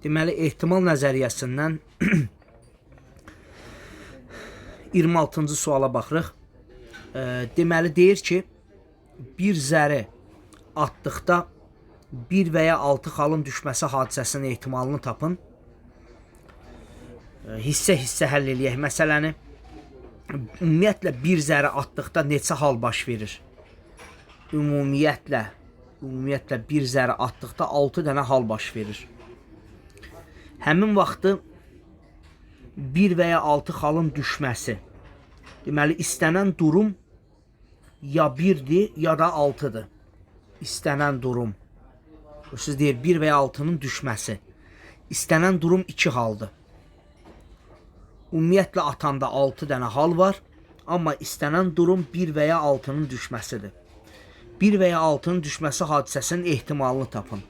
Deməli, ehtimal nəzəriyyəsindən 26-cı suala baxırıq. Deməli, deyir ki, bir zəri atdıqda 1 və ya 6 xalın düşməsi hadisəsinin ehtimalını tapın. Hissə-hissə həll eləyək məsələni. Ümumiyyətlə, bir zəri atdıqda neçə hal baş verir? Ümumiyyətlə bir zəri atdıqda 6 dənə hal baş verir. Həmin vaxtı 1 və ya 6 xalın düşməsi. Deməli, istənən durum ya 1-dir, ya da 6-dır. İstənən durum. Siz deyir, 1 və ya 6-nın düşməsi. İstənən durum 2 haldır. Ümumiyyətlə, atanda 6 dənə hal var, amma istənən durum 1 və ya 6-nın düşməsidir. 1 və ya 6-nın düşməsi hadisəsinin ehtimalını tapın.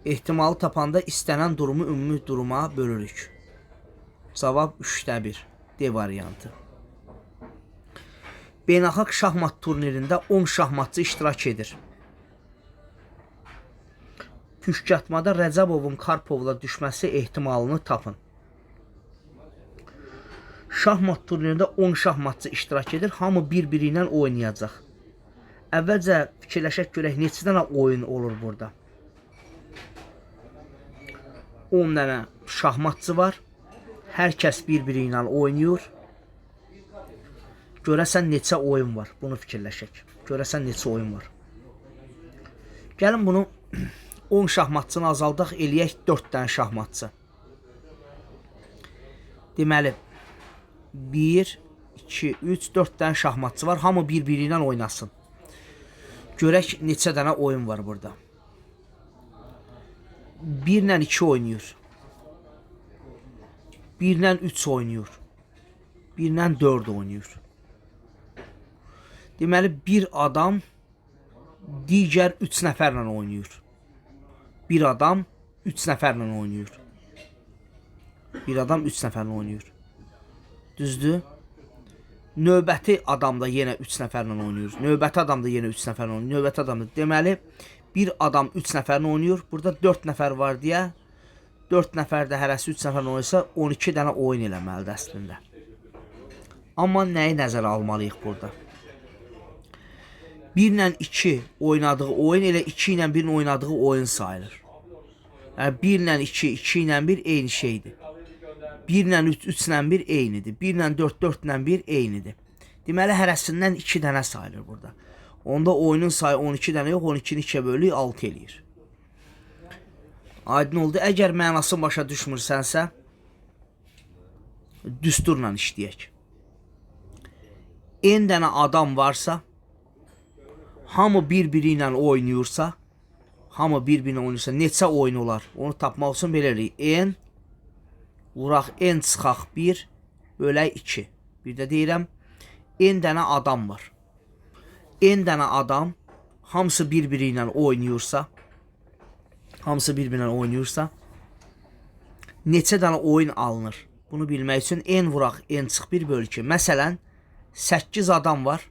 Ehtimalı tapanda istənən durumu ümumi duruma bölürük. Cavab 3-də 1. D variantı. Beynəlxalq şahmat turnirində 10 şahmatçı iştirak edir. Püşkatmada Rəcəbovun Karpovla düşməsi ehtimalını tapın. Şahmat turnirində 10 şahmatçı iştirak edir. Hamı bir-biri ilə oynayacaq. Əvvəlcə fikirləşək görək neçə dənə oyun olur burada. 10 dənə şahmatçı var. Hər kəs bir-biri ilə oynayır. Görəsən neçə oyun var? Bunu fikirləşək. Görəsən neçə oyun var? Gəlin bunu 10 şahmatçını azaldaq, eləyək 4 dənə şahmatçı. Deməli, 1, 2, 3, 4 dənə şahmatçı var. Hamı bir-biri ilə oynasın. Görək neçə dənə oyun var burada. 1 ilə 2 oynayır. 1 ilə 3 oynayır. 1 ilə 4 oynayır. Deməli, bir adam digər 3 nəfərlə oynayır. Bir adam 3 nəfərlə oynayır. Bir adam 3 nəfərlə oynayır. Düzdür? Növbəti adam da yenə 3 nəfərlə oynayır. Növbəti adam da yenə 3 nəfərlə oynayır. Növbəti adam da. Deməli, bir adam 3 nəfərlə oynayır. Burada 4 nəfər var deyə 4 nəfər də hərəsi 3 nəfərlə oynayırsa 12 dənə oyun eləməlidir əslində. Amma nəyi nəzərə almalıyıq burada? 1 ilə 2 oynadığı oyun elə 2 ilə 1-in oynadığı oyun sayılır. Yəni 1 ilə 2, 2 ilə 1 eyni şeydir. 1 ilə 3, 3 ilə 1 eynidir. 1 ilə 4, 4 ilə 1 eynidir. Deməli, hərəsindən 2 dənə sayılır burada. Onda oyunun sayı 12 dənə yox, 12-ni 2-yə bölük 6 eləyir. Aydın oldu. Əgər mənasını başa düşmürsənsə, düsturla işləyək. N dənə adam varsa, hamı bir-biri ilə oynayırsa, hamı bir-birinə oynayırsa, neçə oyun olar? Onu tapmaq üçün belə eləyirik. N vuraq N çıxaq 1 bölək 2. Bir də deyirəm, N dənə adam var. N dənə adam hamısı bir-biri ilə oynayırsa, hamısı bir-birinə oynayırsa, neçə dənə oyun alınır? Bunu bilmək üçün N vuraq N çıx 1 bölü 2. Məsələn, 8 adam var.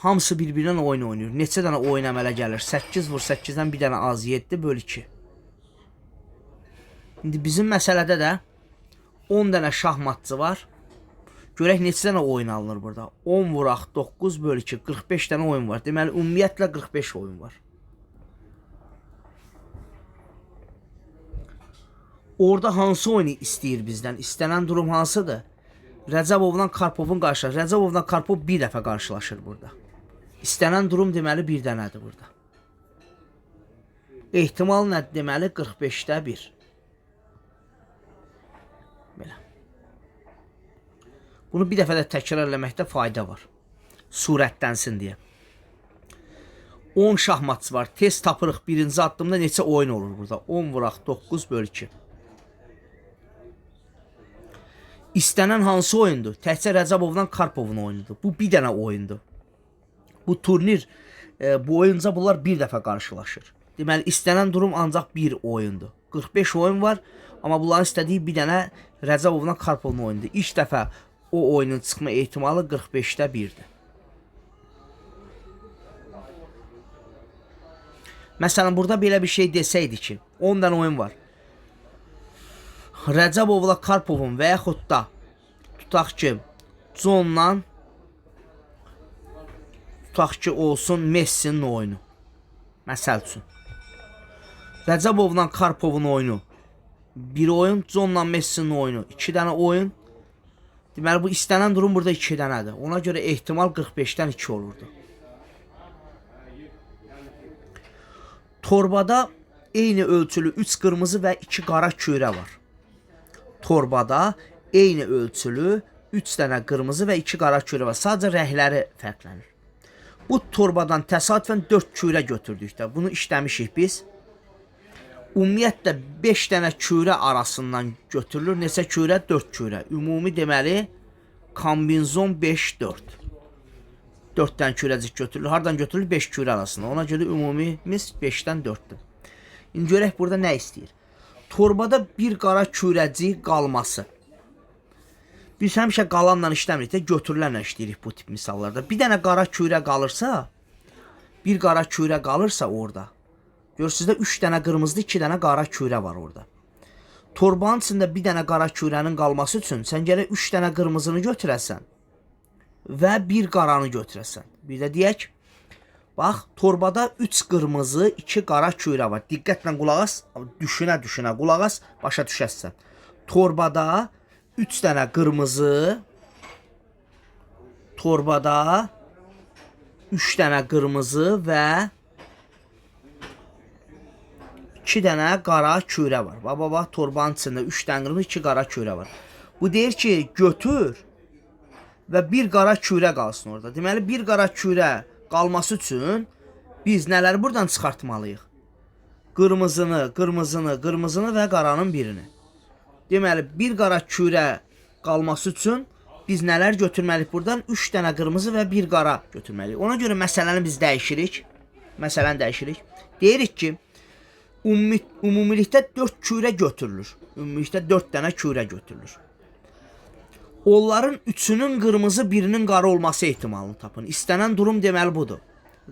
Hamısı bir-birinə oyun oynayır. Neçə dənə oyun əmələ gəlir? 8 vur 8-dən bir dənə az 7 bölü 2. İndi bizim məsələdə də 10 dənə şahmatçı var. Görək neçə dənə oyun alınır burada. 10 vuraq 9 bölü 2, 45 dənə oyun var. Deməli, ümumiyyətlə 45 oyun var. Orada hansı oyunu istəyir bizdən? İstənən durum hansıdır? Rəcəbovla Karpovun qarşılaşır. Rəcəbovla Karpov bir dəfə qarşılaşır burada. İstənən durum deməli bir dənədir burada. Ehtimal nədir deməli 45-də 1. Belə. Bunu bir dəfə də təkrar eləməkdə fayda var. Surətlənsin deyə. 10 şahmatçı var. Tez tapırıq birinci addımda neçə oyun olur burada. 10 vuraq 9 bölü 2. İstənən hansı oyundur? Təkcə Rəcəbovla Karpovun oyunudur. Bu bir dənə oyundur. Bu turnir boyunca bunlar bir dəfə qarşılaşır. Deməli, istənən durum ancaq bir oyundur. 45 oyun var, amma bunların istədiyi bir dənə Rəcəbovla Karpovun oyunudur. İlk dəfə o oyunun çıxma ehtimalı 45-də 1-dir. Məsələn, burada belə bir şey desəydi ki, 10 dənə oyun var. Rəcəbovla Karpovun və yaxud da tutaq ki, John'la tutaq ki, olsun Messinin oyunu. Məsəl üçün. Rəcəbovla Karpovun oyunu bir oyun, John'la Messinin oyunu 2 dənə oyun. Deməli, bu istənilən durum burada 2 dənədir. Ona görə ehtimal 45-dən 2 olurdu. Torbada eyni ölçülü 3 qırmızı və 2 qara kürə var. Torbada eyni ölçülü 3 dənə qırmızı və 2 qara kürə var. Sadəcə rəngləri fərqlənir. Bu torbadan təsadüfən 4 kürə götürdükdə, bunu işləmişik biz. Ümumiyyətlə 5 dənə kürə arasından götürülür. Neçə kürə? 4 kürə. Ümumi deməli kombinzon 5-4. 4 dənə kürəcik götürülür. Hardan götürülür? 5 kürə arasında. Ona görə ümumimiz 5-dən 4-dür. İndi görək burada nə istəyir. Torbada bir qara kürəcik qalması. Biz həmişə qalanla işləmirik də, götürülənlə işləyirik bu tip misallarda. Bir dənə qara kürə qalırsa, bir qara kürə qalırsa orada. Görürsünüz də 3 dənə qırmızı, 2 dənə qara kürə var orada. Torbanın içində bir dənə qara kürənin qalması üçün sən gərək 3 dənə qırmızını götürəsən və bir qaranı götürəsən. Bir də deyək, bax, torbada 3 qırmızı, 2 qara kürə var. Diqqətlə qulaq as, düşünə-düşünə qulaq as, başa düşəsən. Torbada 3 dənə qırmızı, torbada 3 dənə qırmızı və 2 dənə qara kürə var. Bax, bax, bax, torbanın içində 3 dənə qırmızı, 2 qara kürə var. Bu deyir ki, götür və bir qara kürə qalsın orada. Deməli, bir qara kürə qalması üçün biz nələri buradan çıxartmalıyıq? Qırmızını, qırmızını, qırmızını və qaranın birini. Deməli, bir qara kürə qalması üçün biz nələr götürməliyik buradan? 3 dənə qırmızı və bir qara götürməliyik. Ona görə məsələni biz dəyişirik. Məsələni dəyişirik. Deyirik ki, ümumilikdə 4 kürə götürülür. Ümumilikdə 4 dənə kürə götürülür. Onların 3-ünün qırmızı, birinin qara olması ehtimalını tapın. İstənilən durum deməli budur.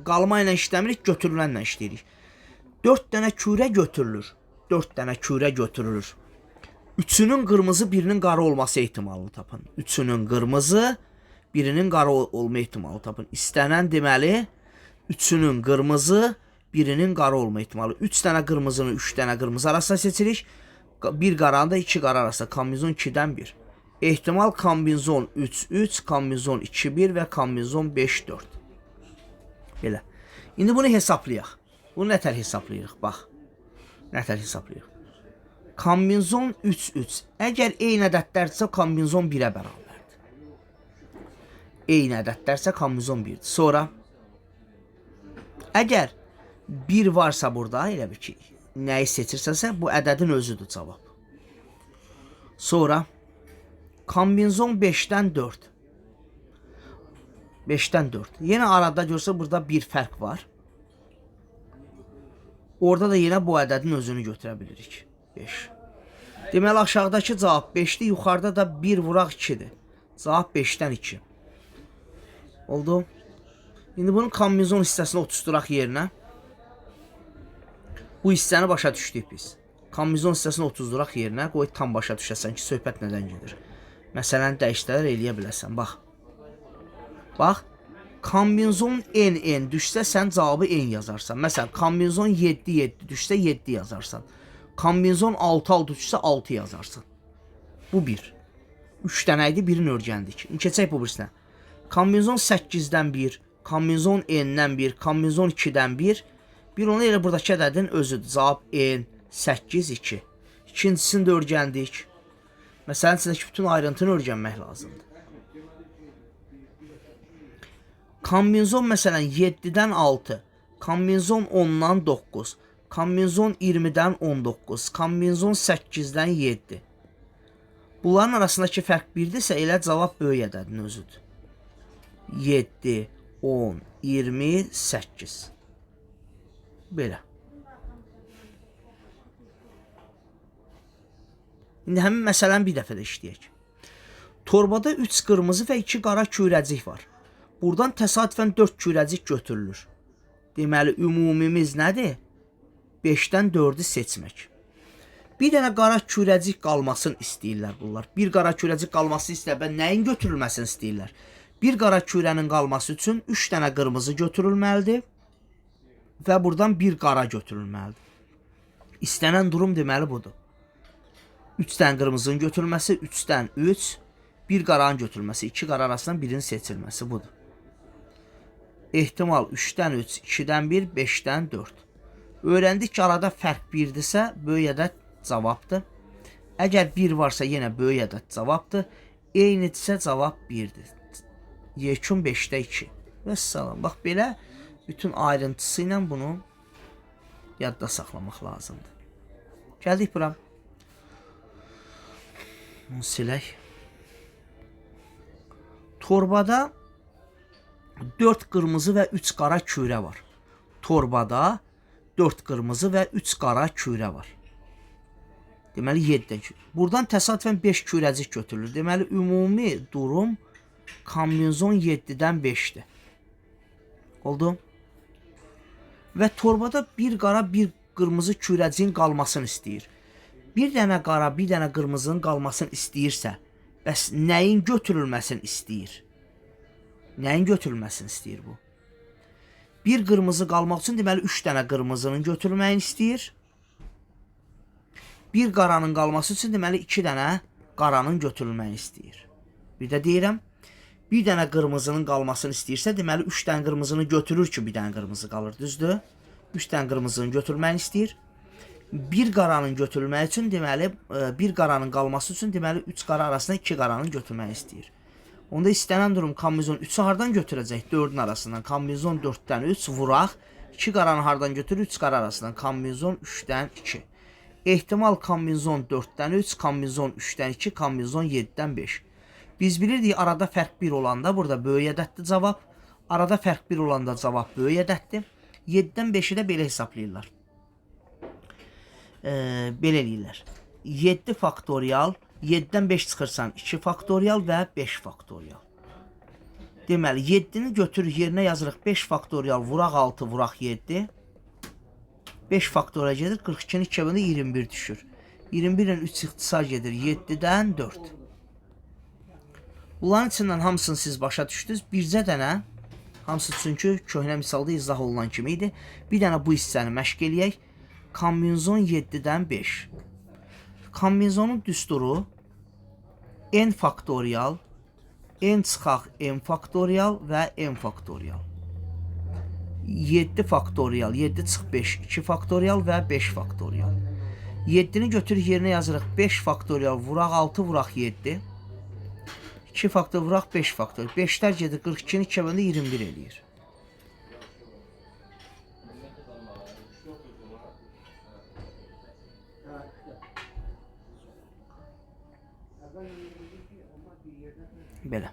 Qalma ilə işləmirik, götürülənlə işləyirik. 4 dənə kürə götürülür. 4 dənə kürə götürülür. 3-ünün qırmızı, birinin qara olması ehtimalını tapın. 3-ünün qırmızı, birinin qara olma ehtimalını tapın. İstənilən deməli 3-ünün qırmızı, birinin qara olma ehtimalı. 3 dənə qırmızını 3 dənə qırmızı arasında seçirik. Bir qaranı da 2 qara arasında. Kombinzon 2-dən 1. Ehtimal kombinzon 3-3, kombinzon 2-1 və kombinzon 5-4. Belə. İndi bunu hesablayaq. Bunu nətər hesablayırıq? Bax. Nətər hesablayırıq? Kombinzon 3-3. Əgər eyni ədədlərdirsə, kombinzon 1-ə bərabərdir. Eyni ədədlərsə, kombinzon 1-dir. Sonra, əgər 1 varsa burada, elə bil ki, nəyi seçirsənsə, bu ədədin özüdür cavab. Sonra, kombinzon 5-dən 4. 5-dən 4. Yenə arada görsə, burada bir fərq var. Orada da yenə bu ədədin özünü götürə bilirik. 5. Deməli, aşağıdakı cavab 5-dir, yuxarıda da 1 vuraq 2-dir. Cavab 5-dən 2. Oldu. İndi bunun kombinzon hissəsini oturtduraq yerinə. Bu hissəni başa düşdük biz. Kombinzon hissəsini otuzduraq yerinə, qoy tam başa düşəsən ki, söhbət nədən gedir. Məsələn, dəyişdirlər eləyə biləsən. Bax. Bax. Kombinzon N, N düşsə, sən cavabı N yazarsan. Məsələn, kombinzon 7, 7 düşsə, 7 yazarsan. Kombinzon 6, 6 düşsə, 6 yazarsan. Bu bir. 3 dənə idi, birini öyrəndik. İndi keçək bu birisinə. Kombinzon 8-dən 1, kombinzon N-dən 1, kombinzon 2-dən 1. Bir ona elə buradakı ədədin özüdür. Cavab N, 8, 2. İkincisini də öyrəndik. Məsələn, içindəki bütün ayrıntını öyrənmək lazımdır. Kombinzon məsələn 7-dən 6, kombinzon 10-dan 9, kombinzon 20-dən 19, kombinzon 8-dən 7. Bunların arasındakı fərq 1-dirsə, elə cavab böyük ədədin özüdür. 7, 10, 20, 8. Belə. İndi həmin məsələni bir dəfə də işləyək. Torbada 3 qırmızı və 2 qara kürəcik var. Buradan təsadüfən 4 kürəcik götürülür. Deməli, ümumimiz nədir? 5-dən 4-ü seçmək. Bir dənə qara kürəcik qalmasını istəyirlər bunlar. Bir qara kürəcik qalmasını istəyirlər. Və nəyin götürülməsini istəyirlər? Bir qara kürənin qalması üçün 3 dənə qırmızı götürülməlidir və buradan bir qara götürülməlidir. İstənən durum deməli budur. 3 dənə qırmızının götürülməsi, 3-dən 3, bir qaranın götürülməsi, 2 qara arasından birinin seçilməsi budur. Ehtimal 3-dən 3, 2-dən 1, 5-dən 4. Öyrəndik ki, arada fərq 1-dirsə, böyük ədəd cavabdır. Əgər 1 varsa, yenə böyük ədəd cavabdır. Eynidirsə, cavab 1-dir. Yekun 5-də 2. Vəssalam. Bax, belə bütün ayrıntısı ilə bunu yadda saxlamaq lazımdır. Gəldik bura. Bunu silək. Torbada 4 qırmızı və 3 qara kürə var. Torbada 4 qırmızı və 3 qara kürə var. Deməli 7 dənə kürə. Buradan təsadüfən 5 kürəcik götürülür. Deməli ümumi durum kombinezon 7-dən 5-dir. Oldu? Və torbada bir qara, bir qırmızı kürəciyin qalmasını istəyir. Bir dənə qara, bir dənə qırmızının qalmasını istəyirsə, bəs nəyin götürülməsini istəyir? Nəyin götürülməsini istəyir bu? Bir qırmızı qalmaq üçün deməli 3 dənə qırmızının götürülməyini istəyir. Bir qaranın qalması üçün deməli 2 dənə qaranın götürülməyini istəyir. Bir də deyirəm, bir dənə qırmızının qalmasını istəyirsə, deməli 3 dənə qırmızını götürür ki, bir dənə qırmızı qalır, düzdür? 3 dənə qırmızının götürülməyini istəyir. Bir qaranın götürülməyi üçün deməli bir qaranın qalması üçün deməli 3 qara arasında 2 qaranın götürməyini istəyir. Onda istənən durum kombinezon 3-ü hardan götürəcək? 4-ün arasından. Kombinezon 4-dən 3 vuraq. 2 qaranı hardan götürür? 3 qara arasından. Kombinezon 3-dən 2. Ehtimal kombinezon 4-dən 3, kombinezon 3-dən 2, kombinezon 7-dən 5. Biz bilirdik arada fərq 1 olanda burada böyük ədəddir cavab. Arada fərq 1 olanda cavab böyük ədəddir. 7-dən 5-i də belə hesablayırlar. Belə eləyirlər. 7 faktorial, 7-dən 5 çıxırsan 2 faktorial və 5 faktorial. Deməli 7-ni götürür yerinə yazırıq 5 faktorial vuraq 6 vuraq 7. 5 faktorial gedir 42-ni 2-yə böləndə 21 düşür. 21 ilə 3 ixtisar gedir 7-dən 4. Bunların içindən hamısını siz başa düşdünüz. Bircə dənə, hamısı çünki köhnə misalda izah olunan kimi idi. Bir dənə bu hissəni məşq eləyək. Kombinezon 7-dən 5. Kombinezonun düsturu n faktorial, n çıxaq n faktorial və n faktorial. 7 faktorial, 7 çıx 5, 2 faktorial və 5 faktorial. 7-ni götürür yerinə yazırıq 5 faktorial vuraq 6 vuraq 7. 2 faktorial vuraq 5 faktorial. 5-lər gedir 42-ni 2-yə böləndə 21 eləyir. Belə.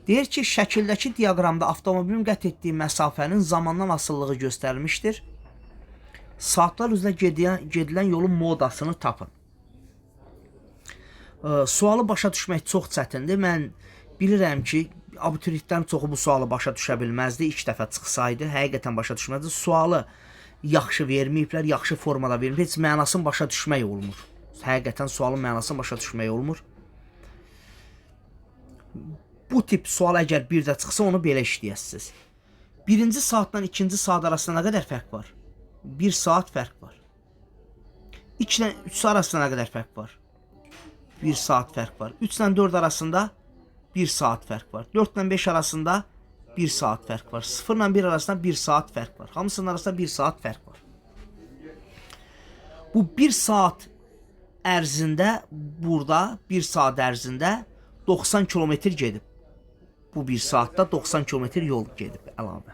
Deyir ki, şəkildəki diaqramda avtomobilin qət etdiyi məsafənin zamandan asılılığı göstərilmişdir. Saatlar üzrə gedilən yolun modasını tapın. Sualı başa düşmək çox çətindir. Mən bilirəm ki, abituriyentlərin çoxu bu sualı başa düşə bilməzdi. İlk dəfə çıxsaydı, həqiqətən başa düşməzdi. Sualı yaxşı verməyiblər, yaxşı formada verməyiblər. Heç mənasını başa düşmək olmur. Həqiqətən sualın mənasını başa düşmək olmur. Bu tip sual əgər bir də çıxsa, onu belə işləyəsiniz. Birinci saatdan ikinci saat arasında nə qədər fərq var? 1 saat fərq var. 2 ilə 3 arasında nə qədər fərq var? 1 saat fərq var. 3 ilə 4 arasında 1 saat fərq var. 4 ilə 5 arasında 1 saat fərq var. 0 ilə 1 arasında 1 saat fərq var. Hamısının arasında 1 saat fərq var. Bu 1 saat ərzində burada 1 saat ərzində 90 kilometr gedib. Bu 1 saatda 90 kilometr yol gedib əlavə.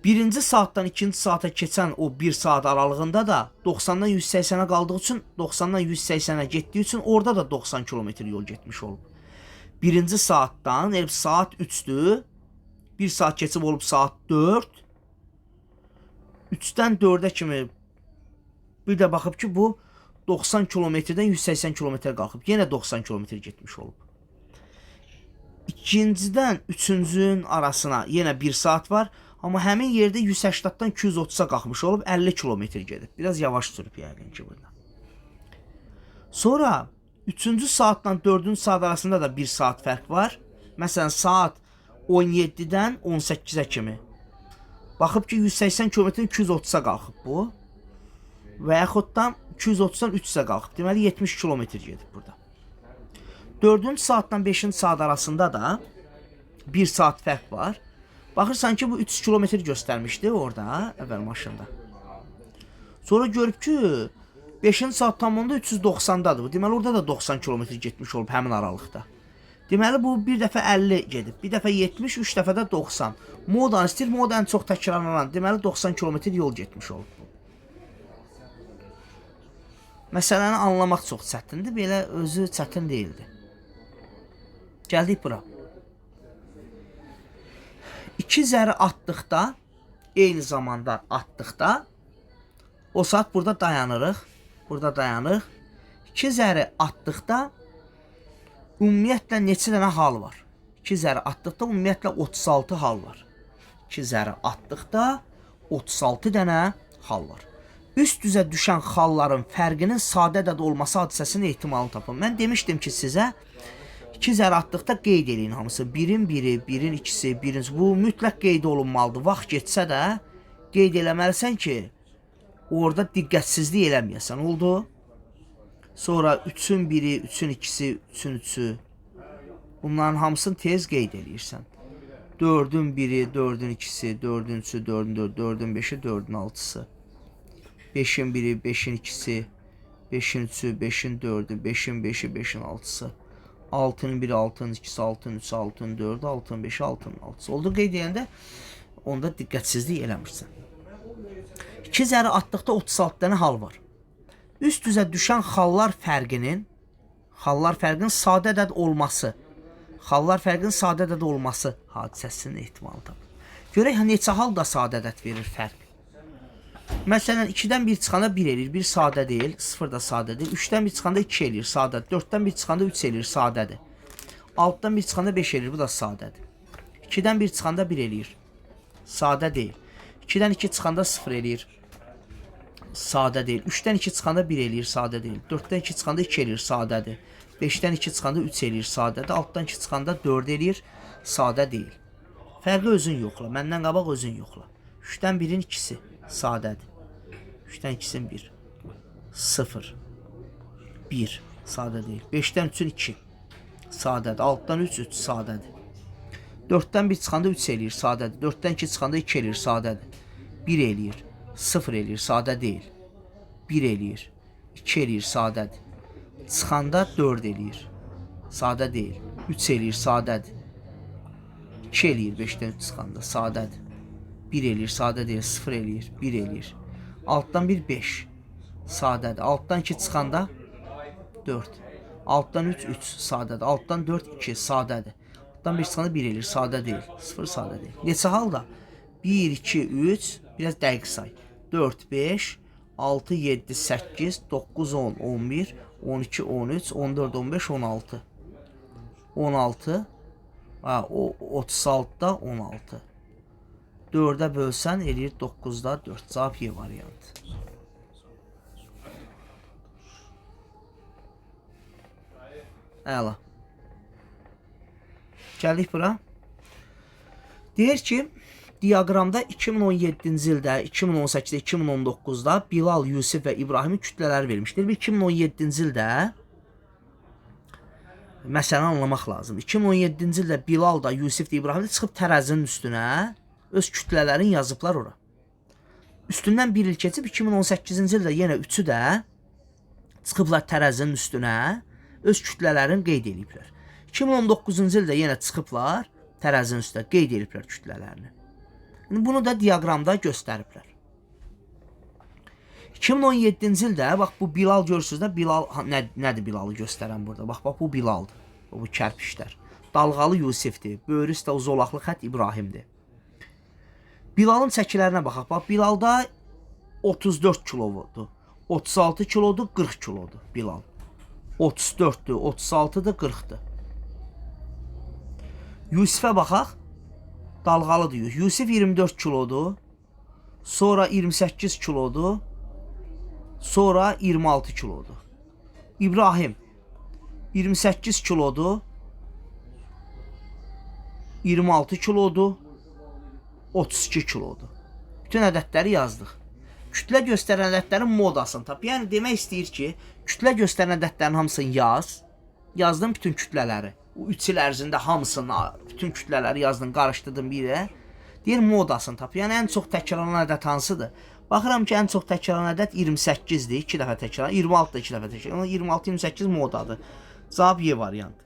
Birinci saatdan ikinci saata keçən o 1 saat aralığında da 90-dan 180-ə qaldığı üçün 90-dan 180-ə getdiyi üçün orada da 90 kilometr yol getmiş olub. Birinci saatdan elə saat 3-dür. 1 saat keçib olub saat 4. 3-dən 4-ə kimi bir də baxıb ki, bu 90 kilometrdən 180 kilometr qalxıb. Yenə 90 kilometr getmiş olub. İkincidən üçüncünün arasına yenə 1 saat var. Amma həmin yerdə 180-dan 230-a qalxmış olub, 50 kilometr gedib. Biraz yavaş sürüb yəqin ki burada. Sonra 3-cü saatla 4-cü saat arasında da 1 saat fərq var. Məsələn, saat 17-dən 18-ə kimi. Baxıb ki, 180 kilometrin 230-a qalxıb bu. Və yaxud da 230-dan 300-ə qalxıb. Deməli, 70 kilometr gedib burada. 4-cü saatdan 5-ci saat arasında da 1 saat fərq var. Baxırsan ki, bu 300 kilometr göstərmişdi orada, əvvəl maşında. Sonra görüb ki, 5-ci saat tamamında 390-dadır bu. Deməli, orada da 90 kilometr getmiş olub həmin aralıqda. Deməli, bu bir dəfə 50 gedib, bir dəfə 70, 3 dəfə də 90. Modan istəyir, moda ən çox təkrarlanan. Deməli, 90 kilometr yol getmiş olub bu. Məsələni anlamaq çox çətindir, belə özü çətin deyildi. Gəldik bura. İki zəri atdıqda, eyni zamanda atdıqda, o saat burada dayanırıq. Burada dayanırıq. İki zəri atdıqda ümumiyyətlə neçə dənə hal var? İki zəri atdıqda ümumiyyətlə 36 hal var. İki zəri atdıqda 36 dənə hal var. Üst-üzə düşən xalların fərqinin sadə ədəd olması hadisəsinin ehtimalını tapın. Mən demişdim ki sizə, iki zər atdıqda qeyd eləyin hamısı. Birin biri, birin ikisi, birin... Bu mütləq qeyd olunmalıdır. Vaxt getsə də qeyd eləməlisən ki, orada diqqətsizlik eləməyəsən. Oldu? Sonra 3-ün biri, 3-ün ikisi, 3-ün üçü. Bunların hamısını tez qeyd eləyirsən. 4-ün biri, 4-ün ikisi, 4-ün üçü, 4-ün 4, 4-ün beşi, 4-ün altısı. 5-in biri, 5-in ikisi, 5-in üçü, 5-in dördü, 5-in beşi, 5-in altısı. 6-nın biri, 6-nın ikisi, 6-nın üçü, 6-nın dördü, 6-nın beşi, 6-nın altısı. Oldu qeyd edəndə onda diqqətsizlik eləmirsən. 2 zəri atdıqda 36 dənə hal var. Üst-üzə düşən xallar fərqinin sadə ədəd olması, hadisəsinin ehtimalı tapın. Görək neçə hal da sadə ədəd verir fərq. Məsələn, 2-dən 1 çıxanda 1 eləyir, 1 sadə deyil, 0 da sadə deyil. 3-dən 1 çıxanda 2 eləyir, sadədir. 4-dən 1 çıxanda 3 eləyir, sadədir. 6-dan 1 çıxanda 5 eləyir, bu da sadədir. 2-dən 1 çıxanda 1 eləyir, sadə deyil. 2-dən 2 çıxanda 0 eləyir, sadə deyil. 3-dən 2 çıxanda 1 eləyir, sadə deyil. 4-dən 2 çıxanda 2 eləyir, sadədir. 5-dən 2 çıxanda 3 eləyir, sadədir. 6-dan 2 çıxanda 4 eləyir, sadə deyil. Fərqi özün yoxla, məndən qabaq özün yoxla. 3-dən 1-in ikisi sadədir. 3-dən 2-sin 1, 0, 1, sadə deyil. 5-dən 3-ün 2, sadədir. 6-dan 3, 3, sadədir. 4-dən 1 çıxanda 3 eləyir, sadədir. 4-dən 2 çıxanda 2 eləyir, sadədir. 1 eləyir, 0 eləyir, sadə deyil. 1 eləyir, 2 eləyir, sadədir. Çıxanda 4 eləyir, sadə deyil. 3 eləyir, sadədir. 2 eləyir, 5-dən 3 çıxanda, sadədir. 1 eləyir, sadə deyil, 0 eləyir, 1 eləyir. 6-dan 1, 5, sadədir. 6-dan 2 çıxanda 4. 6-dan 3, 3, sadədir. 6-dan 4, 2, sadədir. 6-dan 5 çıxanda 1 eləyir, sadə deyil. 0 sadə deyil. Neçə halda? 1, 2, 3, biraz dəqiq say. 4, 5, 6, 7, 8, 9, 10, 11, 12, 13, 14, 15, 16. 16, o 36-da 16. 4-ə bölsən eləyir 9-da 4. Cavab Y variantı. Əla. Gəldik bura. Deyir ki, diaqramda 2017-ci ildə, 2018-də, 2019-da Bilal, Yusif və İbrahimin kütlələri vermişdir. 2017-ci ildə məsələni anlamaq lazımdır. 2017-ci ildə Bilal da, Yusif də, İbrahim də çıxıb tərəzinin üstünə öz kütlələrini yazıblar ora. Üstündən bir il keçib 2018-ci ildə yenə üçü də çıxıblar tərəzinin üstünə öz kütlələrini qeyd ediblər. 2019-cu ildə yenə çıxıblar tərəzinin üstünə qeyd ediblər kütlələrini. İndi bunu da diaqramda göstəriblər. 2017-ci ildə bax bu Bilal görürsünüz də, Bilal nədir Bilalı göstərən burada? Bax bax bu Bilaldır. Bu kərpişlər. Dalğalı Yusifdir. Böyrü üstə o zolaqlı xətt İbrahimdir. Bilalın çəkilərinə baxaq. Bax Bilalda 34 kilodur. 36 kilodur, 40 kilodur Bilal. 34-dür, 36-dır, 40-dır. Yusifə baxaq. Dalğalıdır yük. Yusif 24 kilodur. Sonra 28 kilodur. Sonra 26 kilodur. İbrahim 28 kilodur. 26 kilodur. 32 kilodur. Bütün ədədləri yazdıq. Kütlə göstərən ədədlərin modasını tap. Yəni demək istəyir ki, kütlə göstərən ədədlərin hamısını yaz. Yazdım bütün kütlələri. O 3 il ərzində hamısını, bütün kütlələri yazdım, qarışdırdım bir yerə. Deyir modasını tap. Yəni ən çox təkrarlanan ədəd hansıdır? Baxıram ki, ən çox təkrarlanan ədəd 28-dir, 2 dəfə təkrarlanır. 26 da 2 dəfə təkrarlanır. 26 28 modadır. Cavab Y variantı.